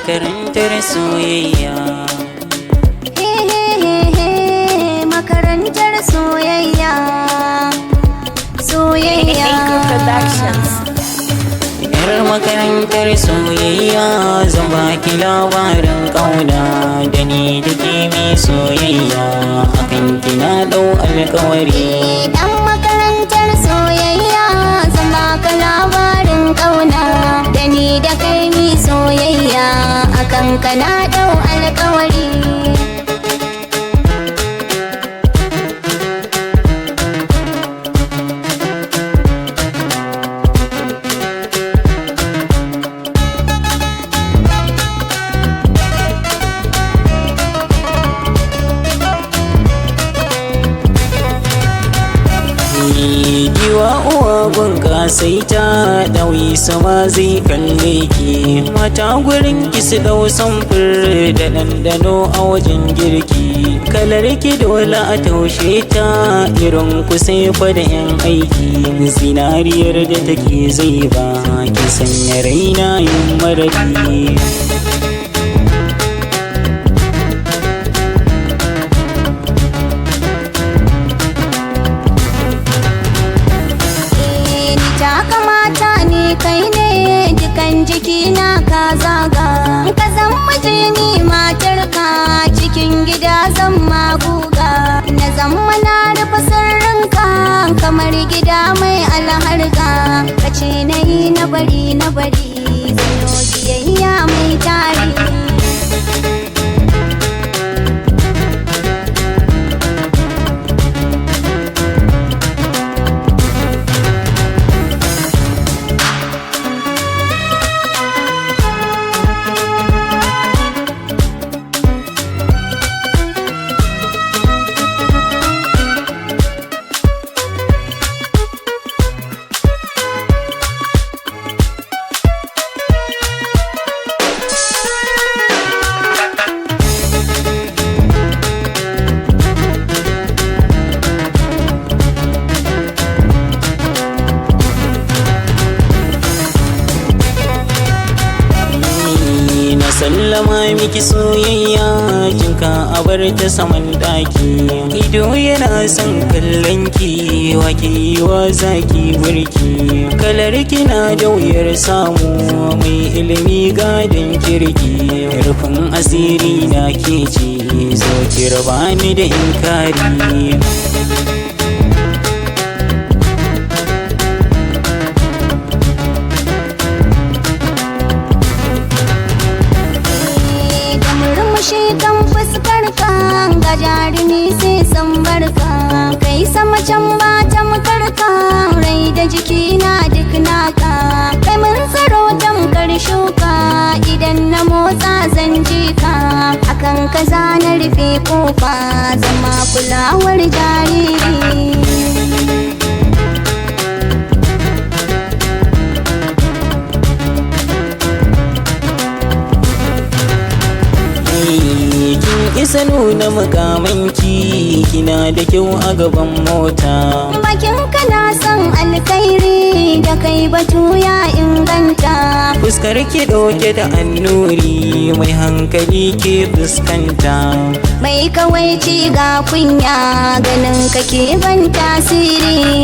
Makarantar soyayya. He he he he, makarantar soyayya. Soyayya. Anchor Productions. Yar makarantar soyayya, zan baki labarin ƙauna da ni da ke mai soyayya, akan kina ɗau alkawari. Dan makarantar soyayya, zan baka labarin ƙauna da ni da kai mi soyayya, akan ka na ɗau alkawari. Giwa uwa gun kasaita, ɗauyi sama zai kalle ki. Mata gurin ki su ɗau samfur da ɗanɗano a wajen girki. Kalar ki dole a taushe ta, irin ku sai fa da 'yan aiki. Zinariyar da take zai ba ki, sanya raina yin maradi. Eh, ni ta kamata ni kai ne, dukan jikina ka zaga. Ka zan mijini, matarka cikin gida zan maguga. Na zama na rufe sirrinka kamar gida mai alharka. Ka ce na yi na bari, na bari, zan biyayya mai tari. Na sallama miki soyayya, jinka a bar ta saman daki. Ido yana son kallon ki, wake wa zaki burki. Kalar kina da wuyar samu, mai ilimi gadon kirki. Rufin asiri na ke ce, zo ki raba ni da inkari. Da murmushi kan fuskar ka, ga jarumi sai san barka. Kai sama can ba tamkar ka, rai da jiki na duk naka. Kai mun tsaro tamkar shuka, idan na motsa zan ji ka. Akan ka na rufe kofa, zama kulawar jariri. Kin isa nuna mukamanki, kina da kyau a gaban mota. Bakin kana son alkhairi, da kai batu ya inganta. Fuskar ki ɗauke da annuri, mai hankali ke fuskanta. Mai kawaici ga kunya, ganin kake ban tasiri.